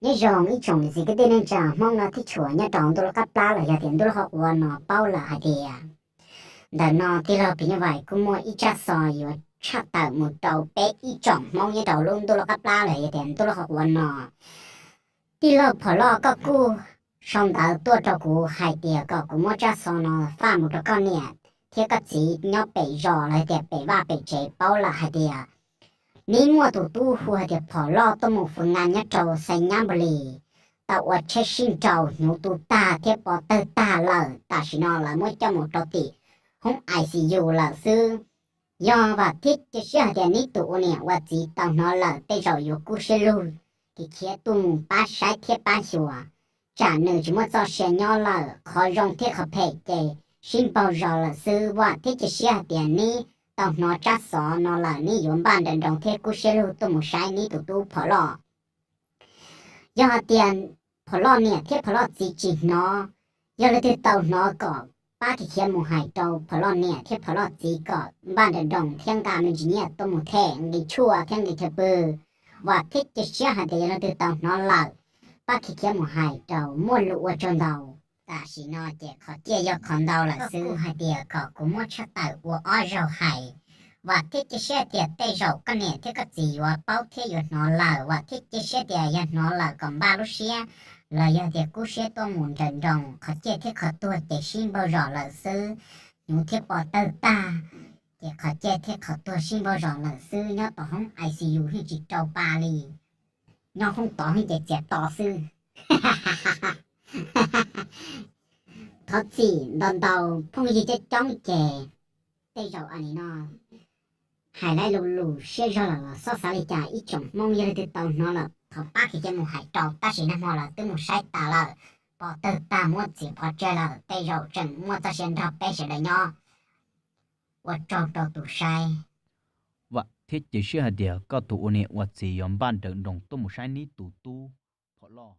Nyob zoo ib tsoom niam txiv kwv tij neej tsa Hmoob no thiab tshua nyob rau ntuj lub qab plab los yog tias ntuj lub qab ua no paub lawm hais tias ntawm no tij laug Phim Nyuj Vais kuj muaj ib tsab xov yuav tshaj tawm mus rau peb ib tsoom Hmoob nyob rau lub ntuj lub qab plab los yog tias ntuj lub qab ua no. Tij laug Phom Loj koj kuj sau ntawv tuaj rau kuv hais tias kom kuv muab tsab xov no faj mus rau koj niam thiab koj txiv nyob pem zos los tias pem vaj pem tsev paub lawm hais tias neb muaj tus tub hu hais tias Phom Loj tuaj mus fwv ngas nyob rau Xais Nyab Npus Lis, tau ua tsheb sib nraus hnyuv tu tag thiab pov tawg tag lawm, tam sim no lawv muab coj mus rau tim hoob I C U lawm xwb. Yog vam thiab cia siab hais tias neb tus ua niam ua txiv tau hnov lawm tej zaum yuav kub siab lug, khiav khiav tuaj mus pab saib thiab pab xyuas, tsam nws tsis muaj txoj sia nyob lawm. Qhov zoo thiab qhov phem ces sib npaug zos lawm xwb. Vam thiab cia siab hais tias neb tau hnov tsab xov no lawm neb yuav npaj nrawm nroos thiab kub siab lug tuaj mus saib neb tus tub Phom Loj. Yog hais tias Phom Loj niam thiab Phom Loj txiv tsis hnov, yog leej twg tau hnov kom pab khiav khiav mus hais rau Phom Loj niam thiab Phom Loj txiv kom npaj nrawm nroos thiab nqa me ntsis nyiaj tuaj mus them nqi tshuaj thiab nqi chaw pw. Vam thiab cia siab hais tias yog leej twg tau hnov lawm, pab khiav khiav mus hais rau, muaj lus ua tsaug ntau. Tam sim no ces qhov ciaj yog qhov ntau lawm xwb, hais tias kom kuv muab tshaj tawm ua ob zaug hais. Vam thiab cia siab tias tej zaum koj niam thiab koj txiv yuav paub thiab yuav hnov lawm. Vam thiab cia siab tias yog hnov lawm kom npaj lub siab los yog tias kub siab tuaj mus nrawm nroos. Qhov ciaj thiab qhov tuag ces sib npaug zos lawm xwb, hnyuv thiab pov tawg tag, ces qhov ciaj thiab qhov tuag sib npaug zos lawm xwb. Nyob tom hoob I C U yeej tsis rau pa li, nyob hoob tod yeej ces txias to xwb. Thov txim ntau ntau phooj ywg coob coob ces tej zaum a nim no hais lawv lus lus siab zog lawm los xob xav li cas. Ib tsoom Hmoob yog leej twg tau hnov lawm thov pab khiav khiav mus hais rau, tab sis nag hmo lawv twb mus saib tas lawm, pov tawg tag muab txiav pov tseg lawm, tej zaum tseem muaj txoj sia nrog peb sawv daws nyob. Ua tsaug rau tus saib. Vam thiab cia siab hais tias koj tus ua niam ua txiv yuav npaj nrawm nroos tuaj mus saib neb tus tub Phom Loj.